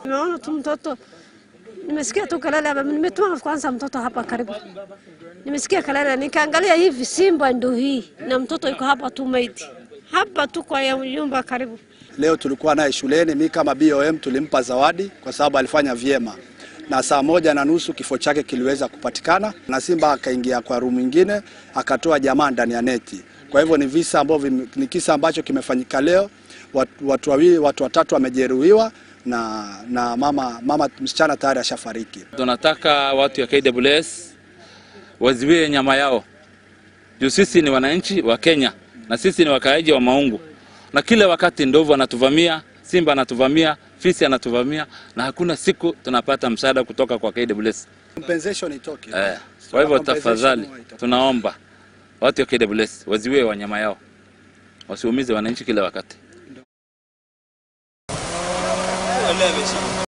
Nimeona tu mtoto, nimesikia tu kelele, nimetuma kwanza mtoto hapa karibu. Nimesikia kelele, nikaangalia hivi simba ndio hii na mtoto yuko hapa tu maiti. Hapa tu kwa nyumba karibu. Leo tulikuwa naye shuleni, mimi kama BOM tulimpa zawadi kwa sababu alifanya vyema. Na 1:30 kifo chake kiliweza kupatikana na simba akaingia kwa room nyingine akatoa jamaa ndani ya neti. Kwa hivyo ni visa ambavyo ni kisa ambacho kimefanyika leo. Watu wawili, watu watatu wamejeruhiwa na mama msichana tayari ashafariki. Tunataka watu ya KWS waziwie nyama yao. Juu sisi ni wananchi wa Kenya na sisi ni wakaaji wa Maungu. Na kila wakati ndovu anatuvamia, simba anatuvamia, fisi anatuvamia na hakuna siku tunapata msaada kutoka kwa KWS. Compensation itoke. Kwa hivyo tafadhali tunaomba watu wa KWS waziwie wanyama yao. Wasiumize wananchi kila wakati.